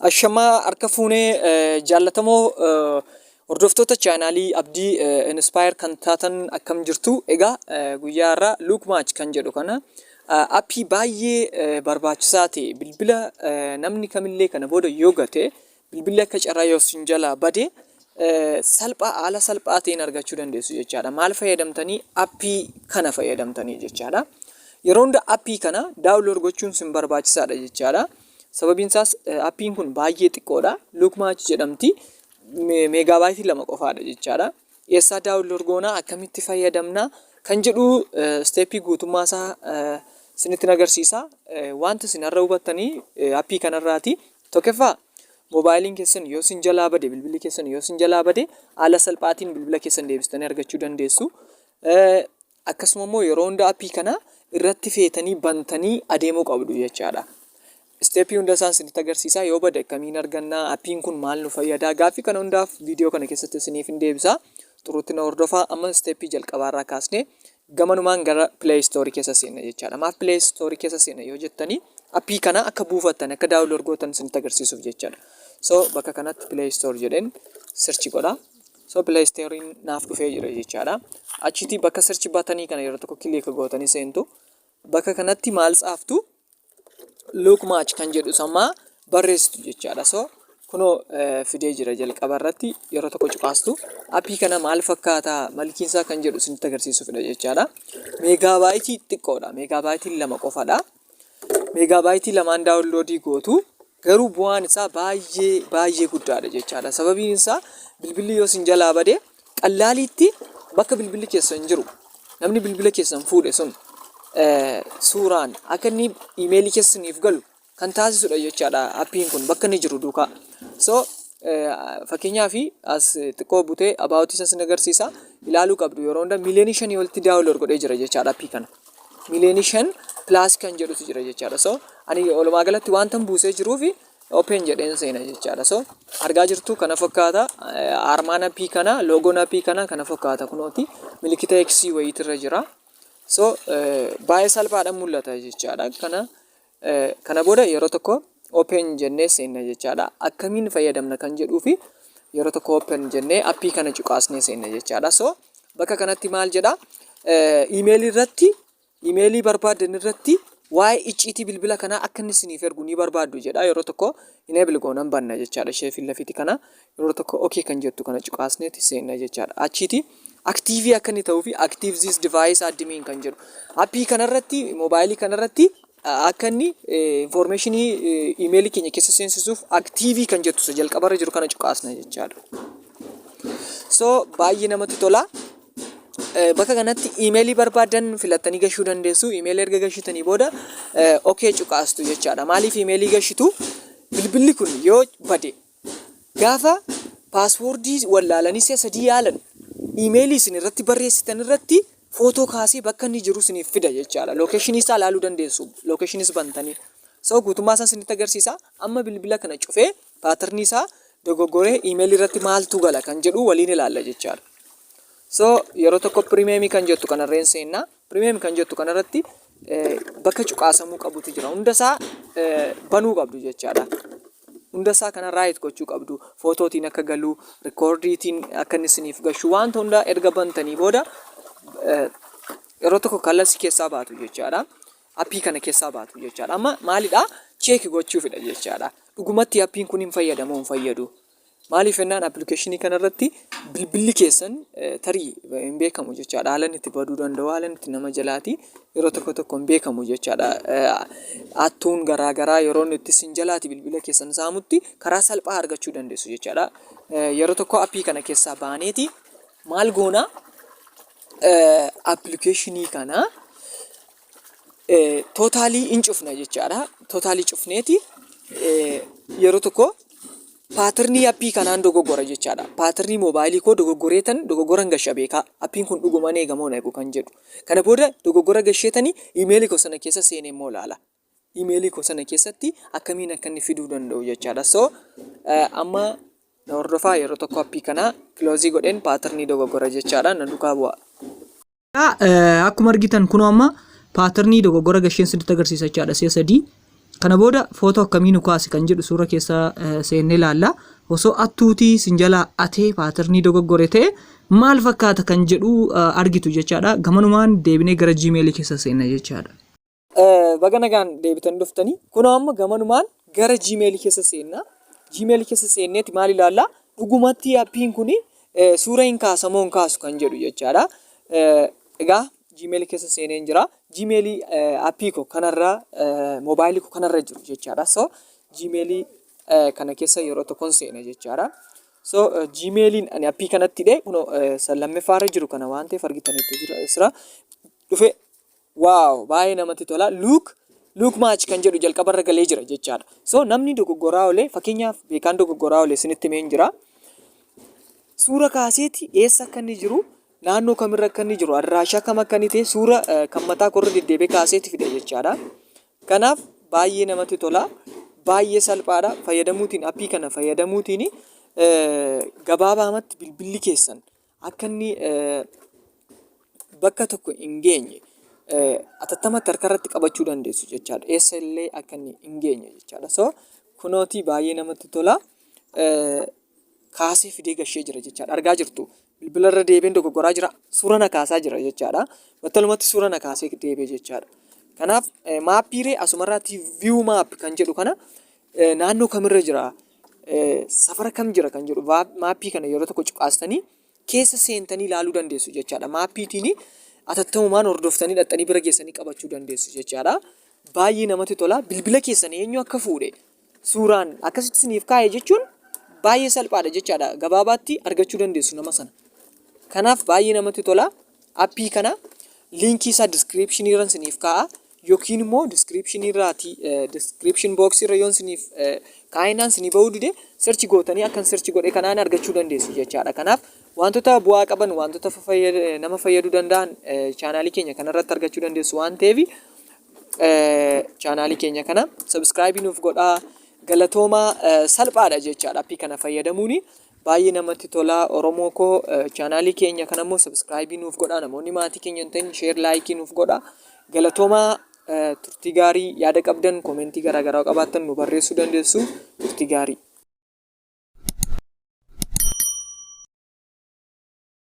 Ashamaa harka fuunee, jaallatamoo hordoftoota chaanaalii Abdii Inspire kan taatan, akkam jirtu? Egaa guyyaa har'aa Look Match kan jedhu kana, appii baay'ee barbaachisaa ta'e, bilbila namni kamillee kana booda yoo gate, bilbilli akka carraa yoo sin jalaa bade, salphaa haala salphaa ta'een argachuu dandeessu jechaadha. Maal fayyadamtanii? Appii kana fayyadamtanii jechaadha. Yeroo hunda appii kana download gochuun sin barbaachisaadha jechaadha. Sababiin isaas appiin kun baay'ee xiqqoodha. Look Match jedhamti. Megabyte 2 qofaadha jechaadha. Eessaa download goonaa, akkamitti fayyadamna kan jedhu step guutummaa isaa isinitti agarsiisa. Wanti isin har'a hubattanii appii kanarraati. Tokkoffaa, moobaayiliin keessan yoo isin jalaa bade, bilbilli keessan yoo isin jalaa bade, haala salphaatiin bilbila keessan deebistanii argachuu dandeessu. Akkasuma immoo yeroo hunda appii kana irratti feetanii bantanii adeemuu qabdu jechaadha. Step hunda isaan isinitti agarsiisa. Yoo bade akkamiin argannaa? Appiin kun maal nu fayyada? Gaaffii kana hundaaf viidiyoo kana keessatti isiniif hin deebisa. Xurutti na hordofaa. Amma step jalqabaarraa kaasnee gamanumaan gara Play Store keessa seenna jechaadha. Maaf Play Store keessa seenna yoo jettanii, appii kana akka buufattan, akka download gootan isinitti agarsiisuuf jechaadha. So bakka kanatti Play Store jedheen search godha. So Play Storein naaf dhufee jira jechaadha. Achitti bakka search button kana yeroo tokko click gootanii seentu. Bakka kanatti maal tsaaftu? Look Match kan jedhu sammaa barreessitu jechaadha. So kunoo fidee jira. Jalqaba irratti yeroo tokko cuqaastu. Appii kana maal fakkaataa malkiinsaa kan jedhu isinitti agarsiisuufidha jechaadha. Megabyte xiqqoodha. Megabyte 2 qofadha. Megabyte 2n download gootu, garuu bu'aan isaa baay'ee baay'ee guddaadha jechaadha. Sababiin isaa bilbilli yoo isin jalaa bade, qallaaliitti bakka bilbilli keessan jiru namni bilbila keessan fuudhe sun suuraan akka inni iimeelii keessaniif galu kan taasisudha jechaadha appiin kun bakka inni jiru duukaa. So fakkeenyaaf as xiqqoo butee about isa sin agarsiisa, ilaaluu qabdu. Yeroo hunda miiliyoonii 5 olitti download godhee jira jechaadha appii kana. Miiliyoonii 5 plus kan jedhutu jira jechaadha. So ani walumaa galatti wanta buusee jiruufi open jedheen seena jechaadha. So argaa jirtu, kana fakkaata armaan appii kana, logoon appii kana kana fakkaata. Kunooti milikita X wayiitirra jira. So baay'ee salphaadhaan mul'ata jechaadha. Kana booda yeroo tokko open jennee seenna jechaadha. Akkamiin fayyadamna kan jedhuu fi yeroo tokko open jennee appii kana cuqaasnee seenna jechaadha. So bakka kanatti maal jedha? Iimeelii irratti, iimeelii barbaadan irratti waa'ee icciitii bilbila kanaa akka inni isiniif ergu ni barbaaddu jedha. Yeroo tokko enable goonan banna jechaadha. Ishee fi lafiti kana yeroo tokko okay kan jettu kana cuqaasneeti seenna jechaadha. Achiiti active akka inni ta'uu fi active this device admin kan jedhu appii kanarratti, moobaayilii kanarratti akka inni information iimeelii keenya keessa seensisuuf active kan jettu isa jalqabarra jiru kana cuqaasna jechaadha. So baay'ee namatti tola. Bakka kanatti iimeelii barbaadan filattanii gashuu dandeessu. Iimeelii erga gashitanii booda okay cuqaastu jechaadha. Maaliif iimeelii gashitu? Bilbilli kun yoo bade, gaafa password wallaalanii si'a sadii yaalan, iimeelii isin irratti barreessitan irratti footoo kaasee bakka inni jiru isiniif fida jechaadha. Location isaa ilaaluu dandeessu. Locationiis bantanii. So guutummaa isaa isinitti agarsiisa. Amma bilbila kana cufee pattern isaa dogoggoree iimeelii irratti maaltu gala kan jedhu waliin ilaalla jechaadha. So yeroo tokko premium kan jettu kanarreen seennaa. Premium kan jettu kanarratti bakka cuqaasamuu qabutu jira. Hundasaa banuu qabdu jechaadha. Hundasaa kana right gochuu qabdu. Footootiin akka galu, recordiitiin akka inni isiniif gashu, wanta hundaa erga bantanii booda yeroo tokko kallasii keessaa baatu jechaadha. Appii kana keessaa baatu jechaadha. Amma maalidhaa? Check gochuufidha jechaadha. Dhugumatti appiin kun hin fayyadamoo hin fayyadu? Maaliif jennaan, application kanarratti bilbilli keessan tarii hin beekamu jechaadha. Haala inni itti baduu danda'u, haala inni itti nama jalaati yeroo tokko tokko hin beekamu jechaadha. Hattuun garaa garaa yeroo inni itti isin jalaati bilbila keessan saamutti karaa salphaa argachuu dandeessu jechaadha. Yeroo tokko appii kana keessaa baaneeti maal goonaa? Application kana totally hin cufna jechaadha. Totally cufneeti yeroo tokko pattern appii kanaan dogoggora jechaadha. Pattern moobaayilii koo dogoggoreetan dogoggoran gasha beekaa. Appiin kun dhugumaan eegamoo na eegu kan jedhu. Kana booda dogoggora gasheetanii iimeelii koo sana keessa seenee immoo ilaala. Iimeelii koo sana keessatti akkamiin akka inni fiduu danda'u jechaadha. So amma na hordofaa, yeroo tokko appii kana close godheen pattern dogoggora jechaadha. Na duukaa bu'a. Akkuma argitan, kunoo amma pattern dogoggora gasheen sirriitti agarsiisa jechaadha. Si'a sadii Kana booda footoo akkamii nu kaase kan jedhu suura keessa seennee ilaalla. Osoo attuutii sin jalaa atee pattern dogoggore ta'e maal fakkaata kan jedhu argitu jechaadha. Gamanumaan deebinee gara Gmailii keessa seenna jechaadha. Baga nagaan deebitanii dhuftanii. Kunoo amma gamanumaan gara Gmailii keessa seenna. Gmailii keessa seenneeti maal ilaalla? Dhugumatti appiin kun suura hin kaasamoo hin kaasu kan jedhu jechaadha. Egaa Gmailii keessa seeneen jira. Gmailii appii koo kanarra, moobaayilii koo kanarra jiru jechaadha. So Gmailii kana keessa yeroo tokkon seena jechaadha. So Gmailiin ani appii kanatti hidhee kunoo lammaffaarra jiru kana waan ta'eef argitaniitu jira. Isra dhufe. Wow, baay'ee namatti tola. Look match kan jedhu jalqabarra galee jira jechaadha. So namni dogoggoraa oolee, fakkeenyaaf beekaan dogoggoraa oolee isinitti himeen jira. Suura kaaseeti eessa akka inni jiru, naannoo kamirra akka inni jiru, addiraashaa kam akka inni ta'e suura kan mataa korra deddeebi'ee kaaseeti fide jechaadha. Kanaaf baay'ee namatti tola. Baay'ee salphaadha. Fayyadamuutiin, appii kana fayyadamuutiin gabaabaamatti bilbilli keessan akka inni bakka tokko hin geenye atattamatti harkarratti qabachuu dandeessu jechaadha. Eessa illee akka inni hin geenye jechaadha. So kunooti baay'ee namatti tola. Kaasee fidee gashee jira jechaadha. Argaa jirtu. Bilbila irra deebiin dogoggoraa jira. Suura na kaasaa jira jechaadha. Battalumatti suura na kaasee deebi'e jechaadha. Kanaaf mapiiree asumarraatti view map kan jedhu kana, naannoo kamirra jira, safara kam jira kan jedhu mapii kana yeroo tokko cuqaastanii keessa seentanii ilaaluu dandeessu jechaadha. Mapiitiin atattamumaan hordoftanii dhaxxanii bira geessanii qabachuu dandeessu jechaadha. Baay'ee namatti tola. Bilbila keessan eenyu akka fuudhe suuraan akkasitti isiniif kaa'e jechuun baay'ee salphaadha jechaadha. Gabaabaatti argachuu dandeessu nama sana. Kanaaf baay'ee namatti tola. Appii kana linkii isaa descriptionii irra isiniif kaa'a. Yookiin immoo descriptionii irraati, description boxii irra yoon isiniif kaa'inaan isinii bahuu dide, search gootanii akkan search godhe kanaan argachuu dandeessu jechaadha. Kanaaf wantoota bu'aa qaban, wantoota nama fayyaduu danda'an channelii keenya kanarratti argachuu dandeessu waan ta'eef, channelii keenya kana subscribe nuuf godhaa. Galatoomaa. Salphaadha jechaadha appii kana fayyadamuuni. Baay'ee namatti tola. Oromoo koo, channelii keenya kana immoo subscribe nuuf godhaa. Namoonni maatii keenya hin ta'in share, like nuuf godhaa. Galatoomaa, turtii gaarii. Yaada qabdan, commentii garaagaraa qabaattan nu barreessuu dandeessu. Turtii gaarii.